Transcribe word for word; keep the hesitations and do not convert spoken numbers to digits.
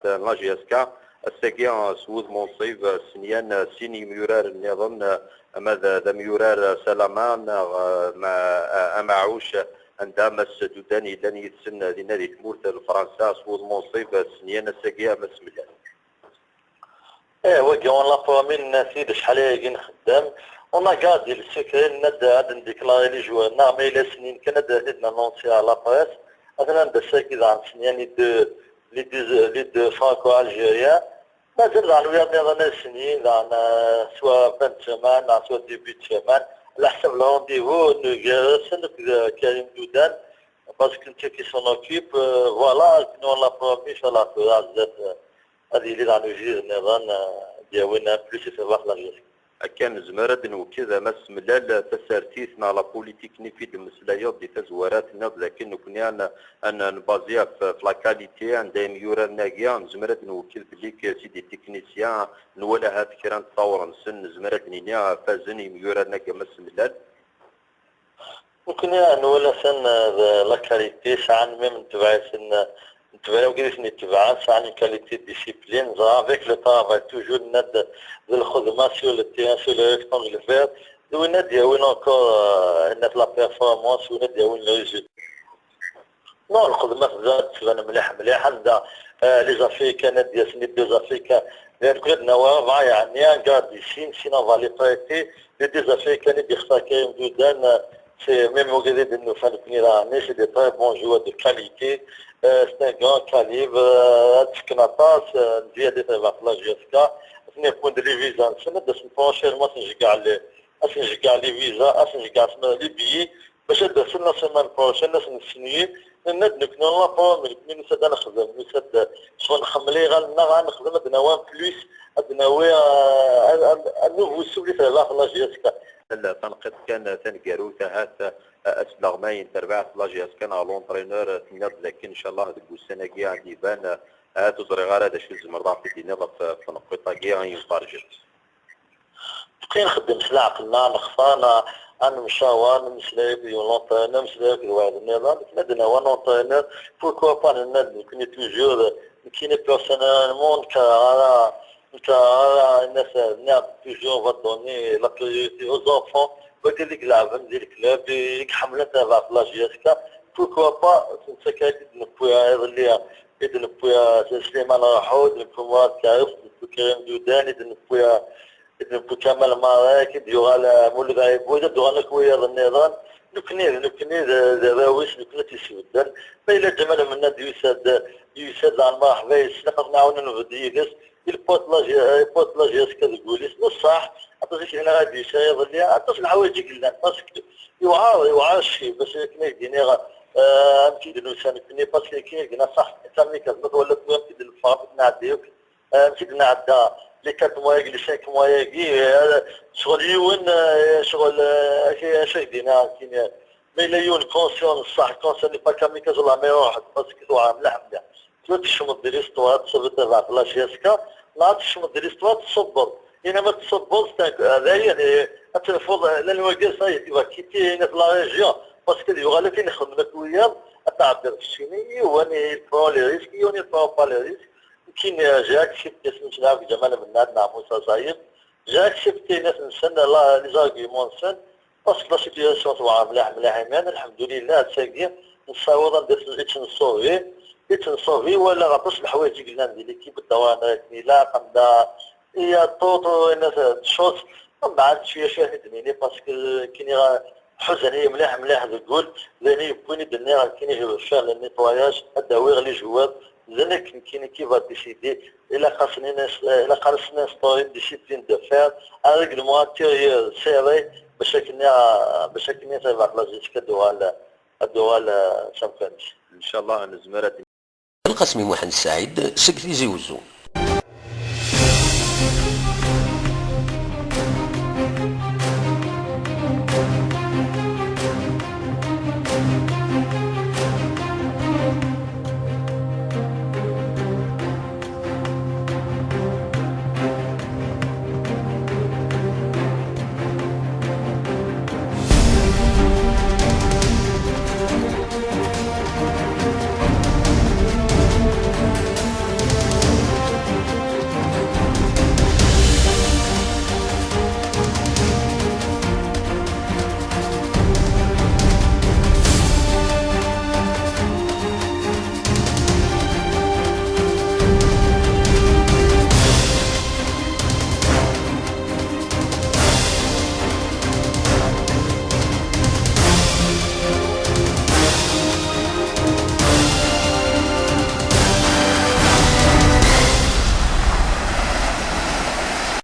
La J S K, ass-agi s wudem unṣib, ssenyan sin yimyuraren nniḍen, ama d, d amyurar Salama neɣ, ma, amaɛuc, anda Mass Dudan yellan yid-sen dinna di tmurt n Fransa, s wudem unṣib, ssenyan ass-agi ama semlan. Eh, wagi on l'a promis, nenna-t-id acḥal ayagi nxeddem. On a gardé le secret, nenna-d ad ndéclaré les joueurs-nneɣ, ma yella snin kan ad t-id-nannoncé à la presse. Atan anda ass-agi daɣen snin les deux, les deux, les deux franco-algériens. Mazal daɣen wiyaḍ nniḍen ad snin, daɣen, euh, soit fin de semaine, neɣ soit début de semaine. Ɛla ḥsab le rendez-vous n gar-asen akked, euh, Karim Doudan, parce que netta qui s'en occupe, euh, voilà, sinon on l'a promis, inchallah, tura zdat, euh, ad yili daɣen ujdid nniḍen, eh, d-yawin plus i terbaɛt la J S K. Akken nezmer ad d-nwekked ama semlal tasertit neɣ la politique-nni i d-temmeslayeḍ di tazwara, tenniḍ dakken nekkni ad n-, ad n-, nbazi ɣef, ɣef la qualité, anda imyuraren-agi, nezmer ad d-nwekked belli k-, c'est des techniciens, nwala ahat kra n ttawer-nsen, nezmer ad d-nini fazen imyuraren-agi ama semlal. Nekkni nwala-ten, eh, d la qualité, sɛan même netbeɛ-iten, netbeɛ wid i ten-itebɛen, sɛan une qualité de discipline, ẓra avec le travail, toujours nenna-d d lxedma sur le terrain, sur le rectangle vert, d win ad d-yawin encore, eh, nenna-d la performance, win ad d-yawin le résultat. Non, lxedma tebda tettban mliḥ, mliḥ, anda, eh, les Africains ad d-yasen, les deux Africains, d nekkni ad d-nawi rebɛa, yeɛni un gars d'ici, sinon on va les prêter, les deux Africains i d-yextar Karim Doudan, eh, c'est même wigad i d-nufa nekkni daɣen, c'est des très bons joueurs de qualité, eh, c'est un grand calibre, eh, ad d-fken aṭas, eh, n zzyada i terbaɛt la J S K, atni wwin-d les visas-nsen, ad d-asen prochainement, ad sen-njeggeɛ les, ad sen-njeggeɛ les visas, ad sen-njeggeɛ les billets, bac ad d-asen la semaine prochaine, ad sen-nsenyi, nenna-d nekkni on l'a promis, nekkni nusa-d ad nexdem, nusa-d ccɣel nxemmel iɣallen-nneɣ, ad nexdem, ad d-nawi un plus, ad d-nawi, euh, un, un, un nouveau souffle i terbaɛt la J S K. Tanqiḍt kan taneggarut, ahat, euh, asleɣmay n terbaɛt la J S K neɣ l'entraîneur, euh, tenniḍ dakken, inchallah, deg ussan-agi ad d-iban, euh, ahat ur ẓriɣ ara d acu tzemreḍ ad ɣ-t-id-tiniḍ ɣef, ɣef tenqiḍt-agi, euh, yenṭerǧet. Nekkni nxeddem s leɛqel-nneɣ, nextar, n-, ad nemcawaṛ, nemmeslay akked yiwen l'entraîneur, nemmeslay akked wayeḍ nniḍen, akken ad d-nawi un entraîneur, pourquoi pas, nenna-d nekkni toujours, nekkini personnellement, ur nekkareɣ ara, ur nekkareɣ ara, yenna-t, nniɣ-d toujours, on va donner la priorité aux enfants, wagi i ileɛben di le club, i, i iḥemmlen terbaɛt la J S K, pourquoi pas, nettak-ak i d-newwi iḍelli, i d-newwi, eh, Sliman Raḥu, i d-newwi Murad Karis, i d-newwi Karim Doudan, i d-newwi, eh, i d-newwi Kamal Marek, i d-yuɣal, eh, Mulud Ɛibud, ad d-uɣalen akk wiyaḍ nniḍen. Nekkni, d nekkni, d, d arraw-is, nekkni ad t-yesbedden. Ma yella Ǧamal Mennad yusa-d, yusa-d daɣen, mṛeḥba yes-s, ilaq ad t-nɛawen ad nbedd yid-s. Il porte la J-, il porte la J S K deg wul-is. D ṣṣeḥ, aṭas i k-nniɣ ad d-yusa iḍelli, aṭas n leḥwayeǧ i yellan, parce que yewɛer, yewɛer ccib, bac akken ad k-d-iniɣ, eh, amek i d-nusa nekkni, parce que akken i d-yenna ṣṣeḥ, kamika, ma twalaḍ tura amek i d-neffeɣ, amek i d-nɛedda akk, eh, amek i d-nɛedda les quatre mois-agi, les cinq mois-agi, eh, ccɣel yiwen, eh, ccɣel, eh, acu, acu i d-yenna, akken, eh, ma yella yiwen conscient, ṣṣeḥ, conscient, n'est pas kamikaze, la mer, parce que tewɛer mliḥ, mliḥ. Tura ad tkecmeḍ di l'histoire, ad tṣubbeḍ terbaɛt la J S K, neɣ ad tkecmeḍ di l'histoire, ad tṣubbeḍ. Inama ad tṣubbeḍ, c'est un, dayen, eh, ad terfuḍ, eh, llan waggas, ça y est, il va quitter, yenna-t la région, parce que ad yuɣal akken ixeddem akk wiyaḍ, ad tɛeddiḍ keččini, yiwen, il prend les risques, yiwen, il prend pas les risques. Nekkini, eh, j'ai accepté, s meclaɣ akked Ǧamal Mennad neɣ Musa Zayed, j'ai accepté, yenna-t nsen, la, les arguments-nsen, parce que la situation tewɛer mliḥ, mliḥ, iman, lḥemdulillah, ass-agi nessaweḍ anda i tt-, i tt-nṣubi, i tt-nṣubi, walaɣ aṭas n leḥwayeǧ i yellan di l'équipe, ddawra-nni akken ilaq, anda, il y a d'autres, il y a des choses, mbeɛd cwiya, cwiya ad t-id-nini, parce que kini ḥuzan-iyi mliḥ, mliḥ deg wul, d ayen i yewwin i d-nniɣ, kini je veux faire le nettoyage, ad d-awiɣ les joueurs, d nekk, nekkini qui va décider, ilaq-asen, ilaq-asen instaurer une discipline de fer, un règlement intérieur serré, bac akken, bac akken terbaɛt la J S K ad tuɣal, ad tuɣal, eh, s amkan-is. Ncallah nezmer ad Lqasmi Muḥend Saɛid seg Tizi Wezzu.